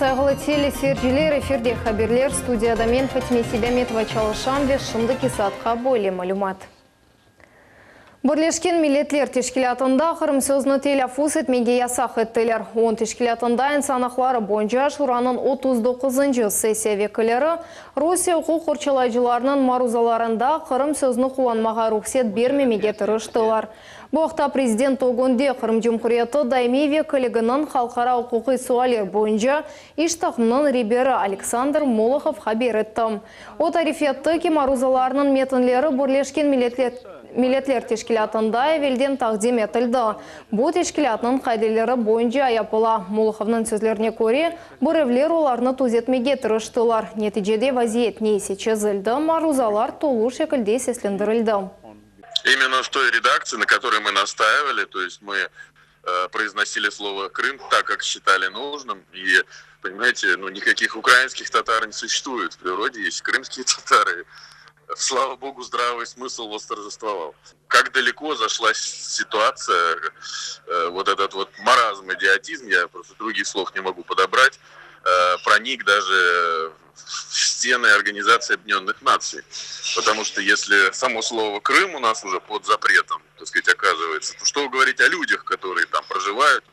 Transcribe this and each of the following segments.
Sayğılı teleseyirciler, efirde haberler, studiyada men, Fatime Seydametova çalışam ve şimdiki saatqa böyle malümat. Birleşken Milletler Teşkilâtında Qırım sözüni telâffuz etmege yasaq ettiler. OON teşkilâtında insan aqları boyunca Şuranıñ 39-ncı sessiya vekilleri Rusiye uquq qorçalayıcılarınıñ maruzalarında Qırım sözüni qullanmağa ruhset bermemege tırıştılar. Bu aqta prezident ögünde Qırım Cumhuriyeti daimiy vekilliginiñ halqara uquqiy sualler boyunca iş taqımınıñ reberi Aleksandr Molohov haber etti. O tarif etti ki, maruzalarnıñ metinleri Birleşken Milletler Teşkilâtında evelden taqdim etildi. Bu teşkilâtnıñ qaideleri boyunca yapıla. Molohovnıñ sözlerine köre, birevler olarnı tüzetmege tırıştılar. Neticede vaziyet ne ise çezildi, maruzalar tolu şekilde seslendirildi. İmенно v toy redaktsii, na kotoroy mı nastaivali, to est mı произносили слово Крым так, как считали нужным, и, понимаете, ну, никаких украинских татар не существует в природе, есть крымские татары. Слава богу, здравый смысл восторжествовал. Как далеко зашла ситуация, вот этот вот маразм, идиотизм, я просто других слов не могу подобрать, проник даже в стены Организации Объединенных Наций. Потому что если само слово Крым у нас уже под запретом, так сказать, оказывается, то что говорить о людях, которые там проживают?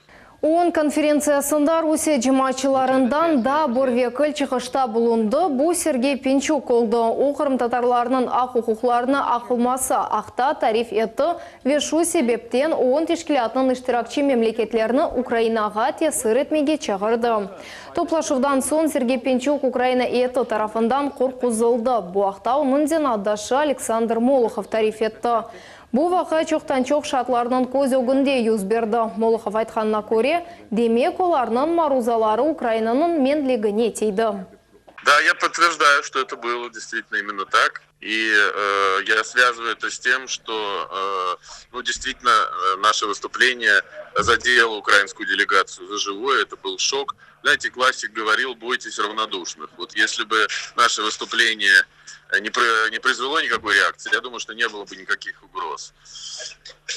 OON konferentsiyasında Rusiye cemaatçılarından daa bir vekil çıqışta bulundı, bu Sergey Pinçük oldı. O, qırımtatarlarnıñ aq-uquqlarını aqılması aqta tarif etti ve şu sebepten OON teşkilâtınıñ iştirakçi memleketlerini Ukrainağa tesir etmege çağırdı. Toplaşuvdan soñ Sergey Pinçük Ukraina eyeti tarafından qorquzıldı. Bu aqta onıñ zenaatdaşı Aleksandr Molohov tarif etti. Bu vaqia çoqtan-çoq şaatlarnıñ köz ögünde yüz berdi. Molohov aytqanına köre, demek, olarnıñ maruzaları Ukrainanıñ menligine tiydi. Da, ya podtverjdаю, çto eto bylo deystvitelno imenno tak. I ya svâzıvayu eto s tem, çto, nu, deystvitelno, naşe vıstupleniye zadelo ukrainskuyu delegatsiyu za živoye, eto byl şok. Znaete, klassik govoril, boytes ravnoduşnıh. Vot esli bı naşe vıstupleniye ne ne произвело никакой реакции, я думаю, что не было бы никаких угроз.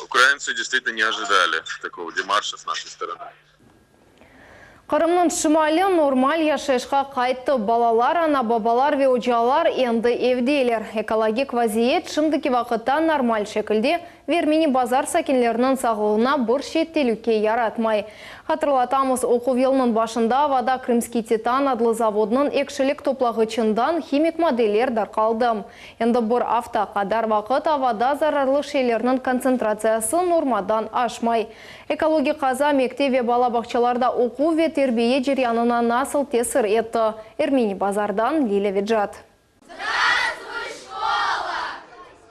Украинцы действительно не ожидали такого демарша с нашей стороны. Qırımnıñ şimali normal yaşayışqa qayttı, balalar, ana-babalar ve ocalar endi evdeler. Ekologik vaziyet şimdiki vaqıtta normal şekilde ve Ermeni Bazar sakinleriniñ sağlığına bir şey telüke yaratmay. Hatırlatamız, oquv yılınıñ başında avada Krımskiy titan adlı zavodnıñ ekşilik toplağıçından himik maddeler darqaldı. Endi bir afta qadar vaqıt avada zararlı şeylerniñ kontsentratsiyası normadan aşmay. Ekologik qaza mektep ve bala bağçalarda oquv ve terbiye ceryanına nasıl tesir etti? Ermeni Bazardan Lilâ Vecat.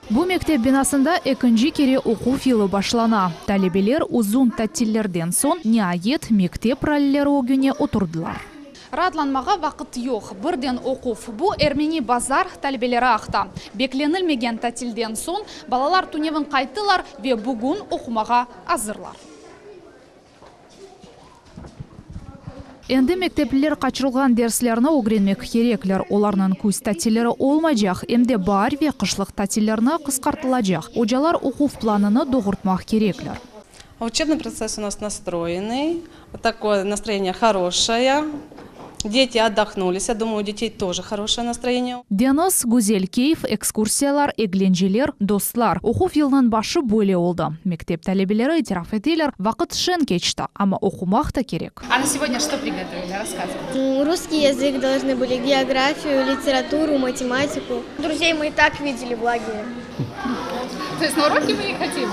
Bu mektep binasında ekinci kere oquv yılı başlana. Talebeler uzun tatillerden soñ, niayet, mektep ralleri ögüne oturdılar. Raatlanmağa vaqıt yoq, birden oquv. Bu Ermeni Bazar talebeleri aqta. Beklenilmegen tatilden soñ balalar tünevin qayttılar ve bugün oqumağa azırlar. Endi mektepliler qaçırılğan derslerni ögrenmek kerekler. Olarnıñ küz tatilleri olmaycaq, em de baar ve qışlıq tatillerini qısqartılacaq. Ocalar oquv planını doğurtmaq kerekler. Учебный процесс у нас настроенный, такое настроение хорошее, дети отдохнулись, я думаю, у детей тоже хорошее настроение. Deñiz, güzel keyf, ekskursiyalar, eglenceler, dostlar. Oquv yılınıñ başı böyle oldı. Mektep talebeleri itiraf eteler, vaqıt şeñ keçti, amma oqumaq da kerek. A na segodnâ çto prigotovili? Rasskazıvayte. Russkiy yazık должны были, geografiyu, literaturu, matematiku. Druzey mı i tak videli v lagere. To est na uroki mı ne hodim?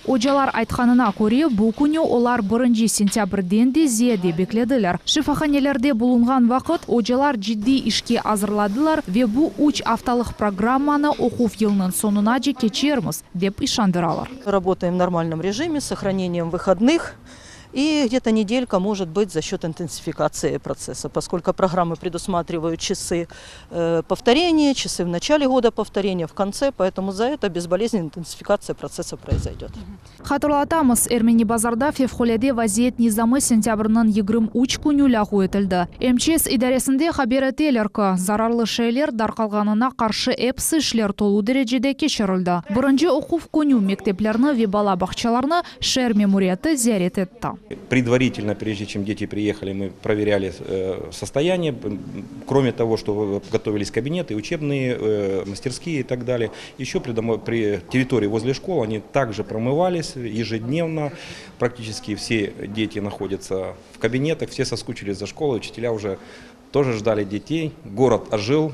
Ocalar aytqanına köre, bu künü olar birinci sentâbrden de ziyade beklediler. Şifahanelerde bulunğan vaqıt ocalar ciddiy işke azırladılar ve bu üç aftalıq programmanı oquv yılınıñ soñunace keçermiz, dep işandıralar. Работаем в нормальном режиме, с сохранением выходных. И где-то неделька может быть за счет интенсификации процесса, поскольку программы предусматривают часы повторения, часы в начале года повторения, в конце, поэтому за это безболезненная интенсификация процесса произойдет. Hatırlatamız, Ermeni Bazarda fevqulâde vaziyet nizamı sentâbrniñ 23 künü lâğu etildi. MÇS idaresinde haber eteler ki, zararlı şeyler darqalğanına qarşı episi işler tolu derecede keçirildi. Birinci oquv künü mekteplerni ve bala bağçalarını şeer memuriyeti ziyaret etti. Предварительно, прежде чем дети приехали, мы проверяли состояние. Кроме того, что готовились кабинеты, учебные, мастерские и так далее, еще при, при территории возле школ они также промывались ежедневно. Практически все дети находятся в кабинетах, все соскучились за школой, учителя уже тоже ждали детей. Город ожил,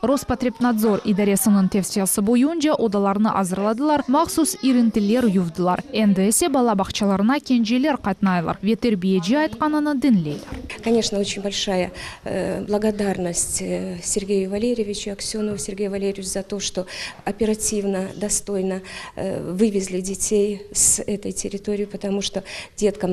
Rospotrebnadzor idaresiniñ tevsiyesi boyunca odalarnı azırladılar, mahsus irintiler yuvdılar. Endi ise bala bağçalarına kenceler qatnaylar ve terbiyeci aytqanını diñleyler. Конечно, очень большая благодарность Сергею Валерьевичу, Аксенову Сергею Валерьевичу за то, что оперативно, достойно вывезли детей с этой территории, потому что деткам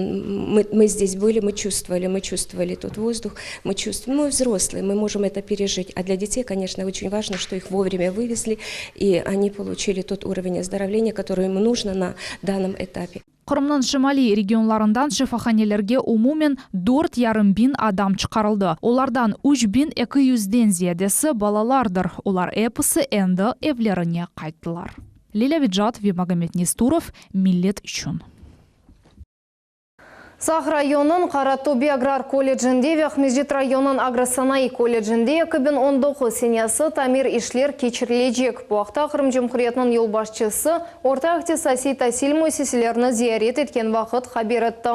мы, мы здесь были, мы чувствовали, мы чувствовали тот воздух, мы чувствуем, мы взрослые, мы можем это пережить. А для детей, конечно, очень важно, что их вовремя вывезли, и они получили тот уровень оздоровления, который им нужно на данном этапе. Qırımnıñ şimaliy regionlarından şifahanelerge umumen 4,5 biñ adam çıqarıldı. Olardan 3200-den ziyadesi balalardır. Olar episi endi evlerine qayttılar. Lilâ Vecat ve Magomed Nesturov, Millet içün. Saq rayonınıñ Qaratobe agrar kollecinde ve Aqmescit rayonınıñ agrosanayı kollecinde 2019 senesi tamir işler keçirilecek. Bu aqta Qırım Cumhuriyetiniñ yolbaşçısı orta ihtisasiy tasil müessiselerini ziyaret etken vaqıt haber etti.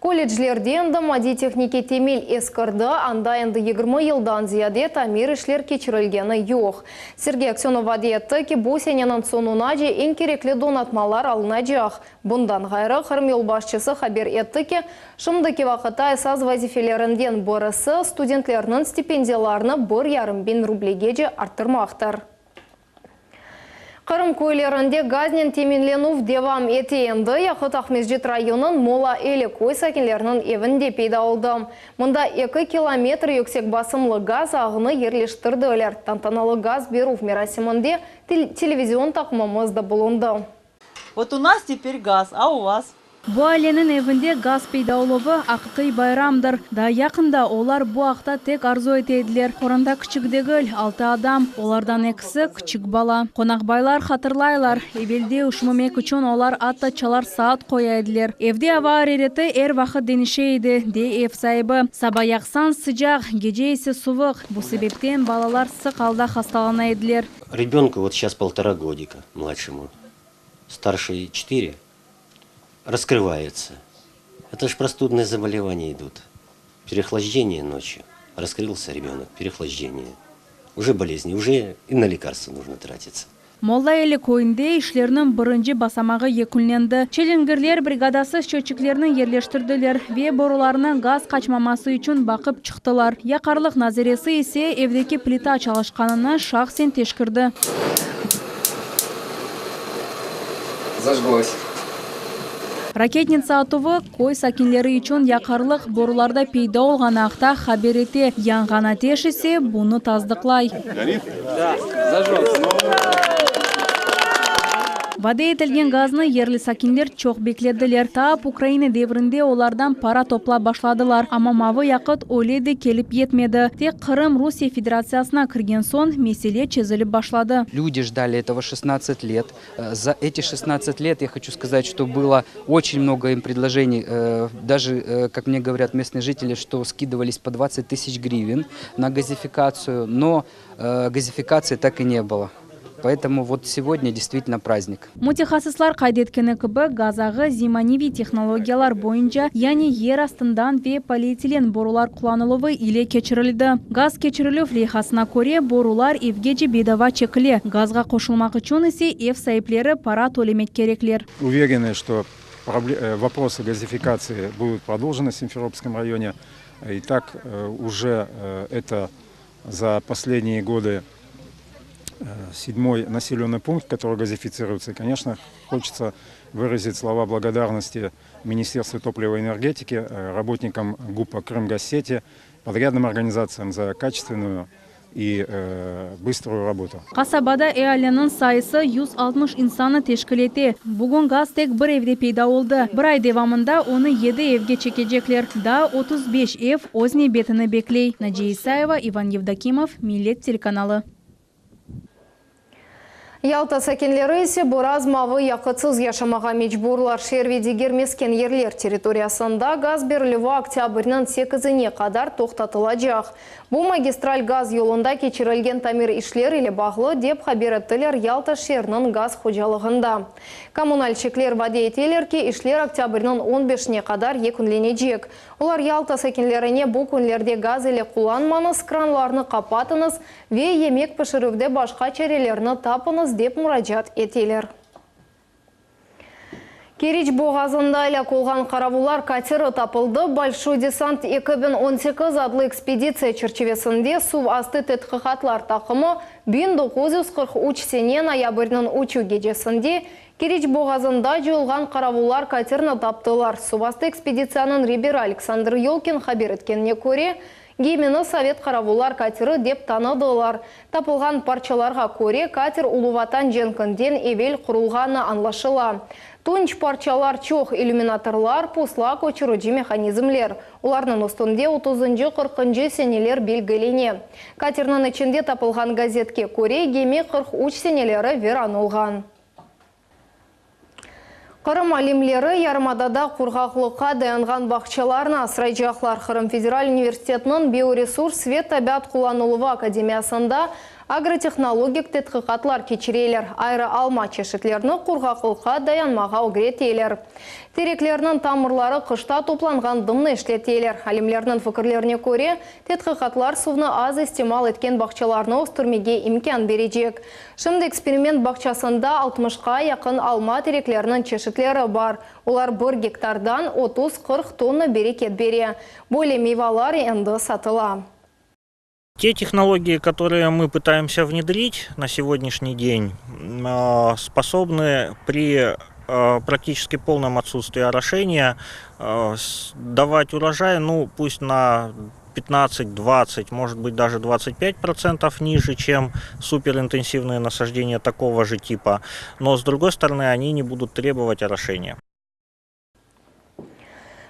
Kolleclerde endi maddiy-tehnikiy temel eskirdi, anda endi 20 yıldan ziyade tamir işler keçirilgeni yoq. Sergey Aksönov vade etti ki, bu seneniñ soñunace eñ kerekli donatmalar alınacaq. Bundan ğayrı, Qırım yolbaşçısı haber etti ki, şimdiki vaqıtta esas vazifelerinden birisi studentlerniñ stipendiyalarını 1,5 biñ rublegece arttırmaqtır. Qırım köylerinde gaznen teminlenüv devam ete endi. Yaqıt Aqmescit rayonınıñ Molla Eli köy sakinleriniñ evinde peyda oldı. Mında 2 kilometr yüksek basımlı gaz ağını yerleştirdiler. Tantanalı gaz berüv merasiminde televizion taqımımız da bulundı. Вот у нас теперь газ, а у вас? Bu aileniñ evinde gaz peyda oluvı aqiqiy bayramdır. Daa yaqında olar bu aqta tek arzu ete ediler. Qoranta kiçik degil, altı adam, olardan ekisi kiçik bala. Qonaqbaylar hatırlaylar, evelde üşümemek içün olar atta çalar saat qoya ediler. Evde ava arareti er vaqıt deñişe edi, dey ev saibi. Saba yaqsañ sıcaq, gece ise suvuq. Bu sebepten balalar sıq alda hastalana ediler. Ребенку вот сейчас полтора годика, младшему, старший четыре, раскрывается. Это же простудные заболевания идут. Переохлаждение ночью. Раскрылся ребенок, переохлаждение. Уже болезни, уже и на лекарства нужно тратиться. Molla Eli köyünde işlerniñ birinci basamağı yekünlendi. Çilingirler brigadası счётчикlerni yerleştirdiler ve borularnı gaz qaçmaması içün baqıp çıqtılar. Yaqarlıq nazaresi ise evdeki plita çalışqanını şahsen teşkerdi. Зажглось. Raketnitsa atuvı köy sakinleri içün yaqarlıq borularda peyda olğanı aqta haber ete. Yanğan ateş ise bunı tasdıqlay. Горит? Да, зажегся. Vade etilgen gaznı yerli sakinler çoq beklediler. Tap Ukraina devrinde olardan para toplap başladılar. Amma mavı yaqıt öyle de kelip yetmedi. Tek Qırım Rusiye Federatsiyasına kirgen soñ mesele çezilip başladı. Люди ждали этого 16 лет. За эти 16 лет я хочу сказать, что было очень много им предложений. Даже, как мне говорят местные жители, что скидывались по 20 тысяч гривен на газификацию, но газификации так и не было. Поэтому вот сегодня действительно праздник. Mütehassıslar qayd etkeni kibi, gaz ağı zemaneviy tehnologiyalar boyunca, yani yer astından ve polietilen borular qullanıluvı ile keçirildi. Gaz keçirilüv leyhasına köre, borular evgece bedava çekile. Gazğa qoşulmaq içün ise ev saipleri para tölemek kerekler. Уверены, что вопросы газификации будут продолжены в Симферопольском районе. И так уже это за последние годы седьмой населенный пункт, который газифицируется. И, конечно, хочется выразить слова благодарности Министерству топлива и энергетики, работникам ГУПа «Крымгазсети», подрядным организациям за качественную и быструю работу. Qasabada ealiniñ sayısı 160 insannı teşkil ete. Bugün gaz tek bir evde peyda oldı. Bir ay devamında onı 7 evge çekecekler. Daa 35 ev öz nevbetini bekley. Naciye İsayeva, İvan Yevdokimov, Millet telekanalı. Yalta sakinleri ise biraz mavı yaqıtsız yaşamağa mecburlar. Şeer ve diger mesken yerler territoriyasında gaz berilüvi oktâbrniñ sekizine qadar toqtatılacaq. Bu, magistral gaz yolunda keçirilgen tamir işler ile bağlı, dep haber ettiler Yalta şeeriniñ gaz hocalığında. Kommunalşçikler vade eteler ki, işler oktâbrniñ on beşine qadar yekünlenecek. Olar Yalta sakinlerine bu künlerde gaz ile qullanmañız, kranlarnı qapatıñız ve yemek pişirüvde başqa çarelerni tapıñız, dep muracaat eteler. Keriç boğazında elâk olğan qaravullar kateri tapıldı. Bolşoy desant 2018 adlı ekspeditsiya çerçivesinde suv astı tedqiqatlar taqımı 1943 sene noyabrniñ üçü gecesinde Keriç boğazında coyulğan qaravullar katerini taptılar. Suv astı ekspeditsiyanıñ reberi Aleksandr Yolkin haber etkenine köre, gemini sovet qaravullar kateri dep tanıdılar. Tapılğan parçalarğa köre, kater Ulu Vatan cenkinden evel qurulğanı añlaşıla. Tunç parçalar çoq, illüminatorlar, pusla köçürici mehanizmler. Olarnıñ üstünde otuzıncı, qırqıncı seneler belgilene. Katerniñ içinde tapılğan gazetke köre, gemi 43 seneleri viran olğan. Qırım alimleri yarımadada qurğaqlıqqa dayanğan bağçalarnı asraycaqlar. Qırım federal universitetiniñ Bioresurs ve tabiat qullanıluvı akademiyasında agrotehnologik tedqiqatlar keçireler, ayrı alma çeşitlerini qurğaqlıqqa dayanmağa ögreteler. Tereklerniñ tamırları qışta toplanğan dımnı işleteler. Alimlerniñ fikirlerine köre, tedqiqatlar suvnı az istimal etken bağçalarnı östürmege imkân berecek. Şimdi eksperiment bağçasında altmışqa yaqın alma terekleriniñ çeşitleri bar. Olar bir gektardan 30-40 tonna bereket bere. Böyle meyvalar endi satıla. Те технологии, которые мы пытаемся внедрить на сегодняшний день, способны при практически полном отсутствии орошения давать урожай, ну, пусть на 15, 20, может быть даже 25% ниже, чем суперинтенсивные насаждения такого же типа. Но с другой стороны, они не будут требовать орошения.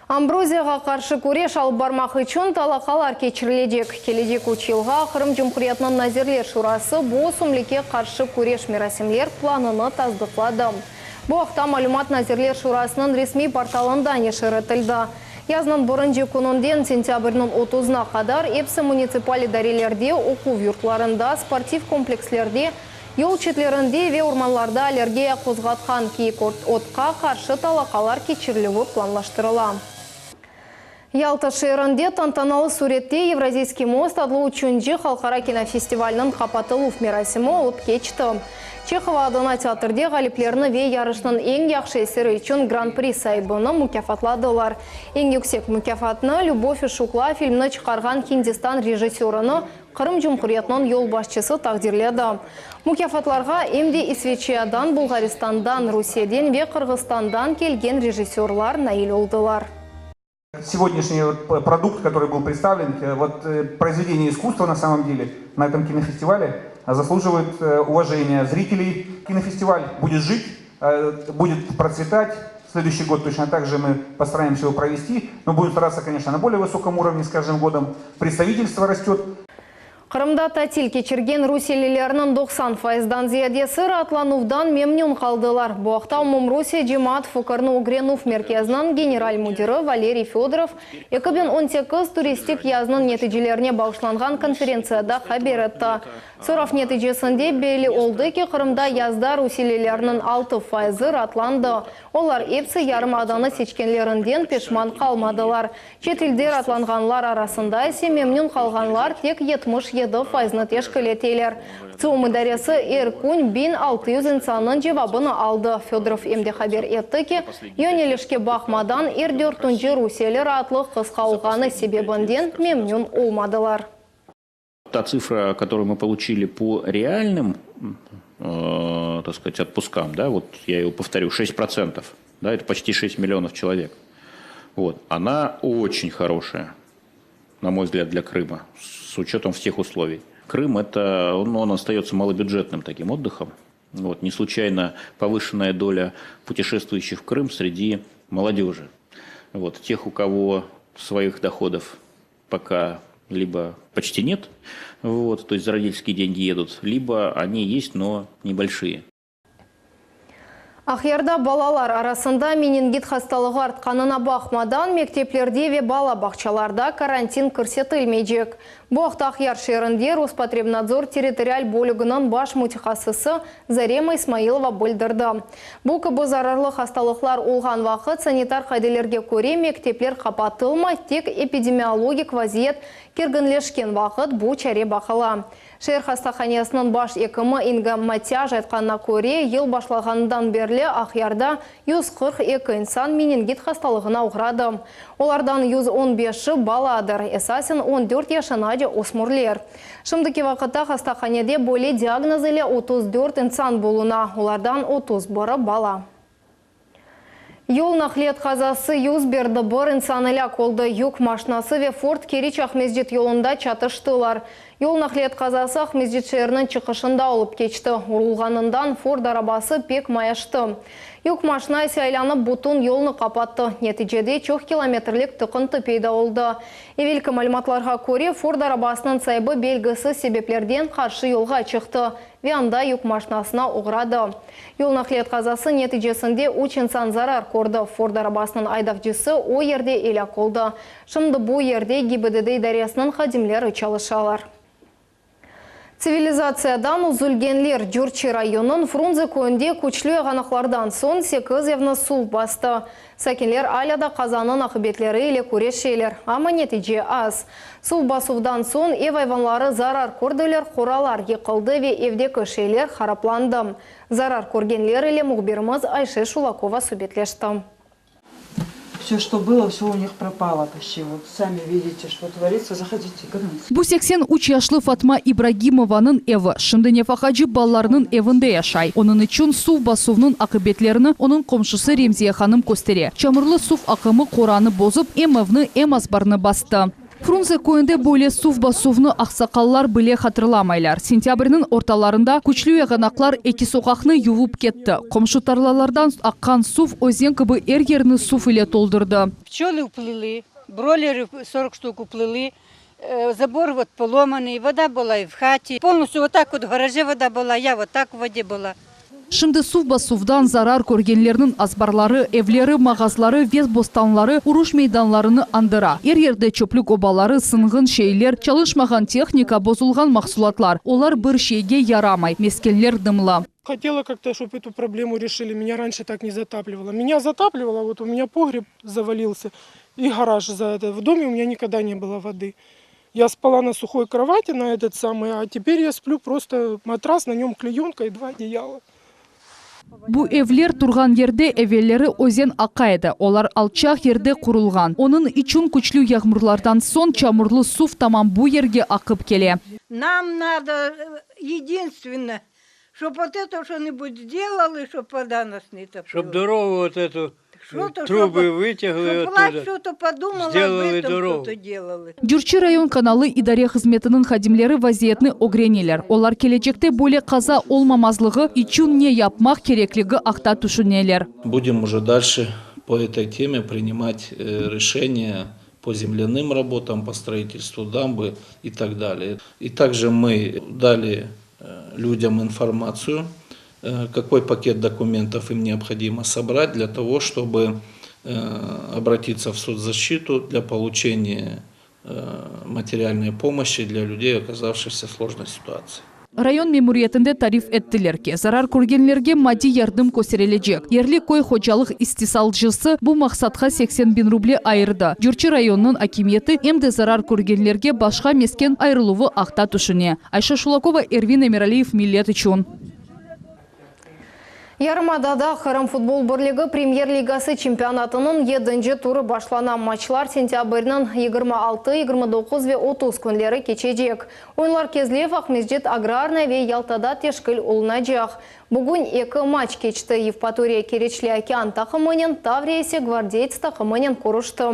Ambroziyağa qarşı küreş alıp barmaq içün talaqalar keçirilecek. Kelecek üç yılğa Qırım Cumhuriyetiniñ Nazirler Şurası bu ösümlikke qarşı küreş merasimler planını tasdıqladı. Bu aqta malümat Nazirler Şurasınıñ resmiy portalında neşir etildi. Yaznıñ birinci kününden sentâbrniñ otuzına qadar epsi munitsipal idarelerde, oquv yurtlarında, sportiv komplekslerde, yol çetlerinde ve ormanlarda allergiya qozğatqan kiyik otqa qarşı talaqalar keçirilüvi planlaştırıla. Yalta şeerinde tantanalı sürette Evraziyskiy most adlı üçünci halqara kinofestivalniñ qapatıluv merasimi olıp keçti. Çehova adına teatrde ğaliplerni ve yarışnıñ eñ yahşı eseri içün Gran-pri saibini mukâfatladılar. Eñ yüksek mukâfatnı Lübov i Şukla filmni çıqarğan Hindistan rejissörını Qırım Cumhuriyetiniñ yolbaşçısı taqdirledi. Mukâfatlarğa em de İsveçiyadan, Bulğaristandan, Rusiyeden ve Qırğızstandan kelgen rejissörlar nail oldılar. Сегодняшний продукт, который был представлен, вот произведение искусства на самом деле на этом кинофестивале заслуживает уважения зрителей. Кинофестиваль будет жить, будет процветать. Следующий год точно так же мы постараемся его провести, но будем стараться, конечно, на более высоком уровне с каждым годом. Представительство растет. Qırımda tatil keçirgen rusiyelilerniñ 90 fayızdan ziyadesi raatlanuvdan memnün qaldılar. Bu aqta Umumrusiye cemaat fikrini ögrenüv merkeziniñ general müdiri Valeriy Fedorov 2018 turistik yaznıñ neticelerine bağışlanğan konferentsiyada haber etti. Sorav neticesinde belli oldı ki, Qırımda yazda rusiyelilerniñ 6 fayızı raatlandı. Olar epsi yarımadanı seçkenlerinden peşman qalmadılar. Çet ilde raatlanğanlar arasında ise memnün qalğanlar tek 77 fayıznı teşkil eteler. VTSİOM idaresi er kün 1600 insannıñ cevabını aldı. Fedorov em de haber etti ki, yönelişke baqmadan, er dörtünci rusiyeli raatlıq qısqa olğanı sebebinden memnün olmadılar. Та цифра, которую мы получили по реальным, э, так сказать, отпускам, да, вот я его повторю, 6%, да, это почти 6 миллионов человек, вот, она очень хорошая, на мой взгляд, для Крыма, с учетом всех условий. Крым это, он, он остается малобюджетным таким отдыхом. Вот, не случайно повышенная доля путешествующих в Крым среди молодежи. Вот, тех, у кого своих доходов пока Либо почти нет, вот, то есть за родительские деньги едут, либо они есть, но небольшие. Aqyarda balalar arasında meningit hastalığı artqanına baqmadan, mekteplerde ve bala bağçalarda karantin kirsetilmeycek. Bu aqta Aqyar şeerinde Rospotrebnadzor territorial bölüginiñ baş mütehassısı Zarema İsmailova bildirdi. Bu kibi zararlı hastalıqlar olğan vaqıt sanitar qaidelerge köre mektepler qapatılmay, tek epidemiologik vaziyet kerginleşken vaqıt bu çare baqıla. Şeer hastahanesiniñ baş ekimi İnga Matâj aytqanına köre, yıl başlağanından berli Aqyarda 142 insan meningit hastalığına oğradı. Olardan 115-i baladır, esasen 14 yaşınace ösmürler. Şimdiki vaqıtta hastahanede böyle diagnoz ile 34 insan buluna, olardan 31-i bala. Yol naqliyat qazası yüz berdi, bir insan elâk oldı. Yük maşinası ve Ford Keriç-Aqmescit yolunda çatıştılar. Yol naqliyat qazası Aqmescit şeeriniñ çıqışında olıp keçti. Urulğanından Ford arabası pek mayaştı. Yük maşina ise aylanıp bütün yolnı qapattı. Neticede çoq kilometrlik tıqıntı peyda oldı. Evelki malümatlarğa köre, Ford arabasınıñ saibi belgisiz sebeplerden qarşı yolğa çıqtı ve anda yük maşinasına oğradı. Yol naqliyat qazası neticesinde üç insan zarar kördi, Ford arabasınıñ aydavcısı o yerde elâk oldı. Şimdi bu yerde GİBDD idaresiniñ hadimleri çalışalar. Tsivilizatsiyadan üzülgenler Cürçi rayonınıñ Frunze köyünde küçlü yağanaqlardan soñ sekiz evni suv bastı. Sakinler alâ da qazanıñ aqibetleri ile küreşeler, amma netice az. Suv basuvdan soñ ev ayvanları zarar kördiler, qoralar yıqıldı ve evdeki şeyler haraplandı. Zarar körgenler ile mühbirimiz Ayşe Şulakova subetleşti. Vse, çto bylo, vse u nih propalo poçti. Vot sami vidite, çto tvoritsya. Zahodite. Bu 83 yaşlı Fatma İbragimovanıñ evi. Şimdi nefaqacı balalarınıñ evinde yaşay. Onıñ içün suv basuvnıñ aqibetlerini onıñ qomşusı Remziye hanım köstere. Çamurlı suv aqımı qoranı bozıp, em evni, em azbarnı bastı. Frunze köyünde böyle suv basuvnı aqsaqallar bile hatırlamaylar. Sentâbrniñ ortalarında küçlü yağanaqlar eki soqaqnı yuvıp ketti. Qomşu tarlalardan aqqan suv özen kibi er yerni suv ile toldurdı. Pçolı uplili, broyleri 40 ştuk uplili, zabor vot polomanıy, voda была i v hate, polnostyu vot tak vot v garaje voda была, ya vot tak v vode была. Şimdi suv basuvdan zarar körgenlerniñ azbarları, evleri, mağazları ve bostanları uruş meydanlarını añdıra. Er yerde çöplük obaları, sınğın şeyler, çalışmağan tehnika, bozulğan mahsulatlar. Olar bir şeyge yaramay, meskenler dımlı. Хотела как-то, чтоб эту проблему решили. Меня раньше так не затапливало. Меня затапливало, вот у меня погреб завалился и гараж за это. В доме у меня никогда не было воды. Я спала на сухой кровати на этот самый, а теперь я сплю просто матрас, на нем клеенка и два одеяла. Bu evler turğan yerde evelleri özen aqa edi, olar alçaq yerde qurulğan. Onıñ içün küçlü yağmurlardan soñ çamurlı suv tamam bu yerge aqıp kele. Нам надо единственно, чтоб вот это что-нибудь сделали, чтоб вода нас не топила. Чтоб дорогу вот эту, Что-то, трубы чтобы- вытягли чтоб власть оттуда, что-то подумала об сделали этом, дорогу. что-то делали. Cürçi rayon kanalı idare hızmetiniñ hadimleri vaziyetni ögreneler. Olar kelecekte böyle qaza olmamazlığı içün ne yapmaq kerekligi aqta tüşüneler. Будем уже дальше по этой теме принимать э, решения по земляным работам, по строительству дамбы и так далее. И также мы дали э, людям информацию, э, какой пакет документов им необходимо собрать для того, чтобы э, обратиться в соцзащиту для получения материальной помощи для людей, оказавшихся в сложной ситуации. Rayon memuriyetinde tarif ettiler ki, zarar körgenlerge maddiy yardım kösterilecek. Yerli köy hocalıq istisalcısı bu maqsatqa 80 biñ ruble ayırdı. Cürçi rayonınıñ akimiyeti em de zarar körgenlerge başqa mesken ayırıluvı aqta tüşüne. Ayşe Şulakova, Ervin Emiraliyev, Millet içün. Yarımadada Qırım futbol birligi Premyer-ligası çempionatınıñ yedinci turı başlana. Maçlar sentâbrniñ 26, 29 ve 30 künleri keçecek. Oyunlar Kezlev, Aqmescit, Agrarnaya ve Yaltada teşkil olunacaq. Bugün eki maç keçti, Yevpatoriya Keriçli Okean taqımınen, Tavriya ise Gvardeyts taqımınen körüşti.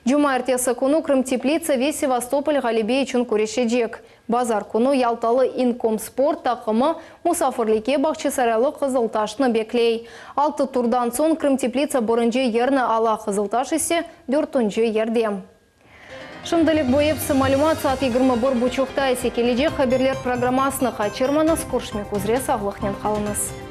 Cumaertesi künü Krımteplitsa ve Sevastopol ğalebe içün küreşecek. Bazar künü Yaltalı İnkomsport taqımı musafirlikke Bağçasaraylı Qızıltaşnı bekley. Altı turdan soñ Krımteplitsa birinci yerni ala, Qızıltaş ise dörtünci yerde. Şimdilik bu episi malümat, saat 21 buçuqta ise kelecek haberler programmasını qaçırmañız. Körüşmek üzre, sağlıqnen qalıñız.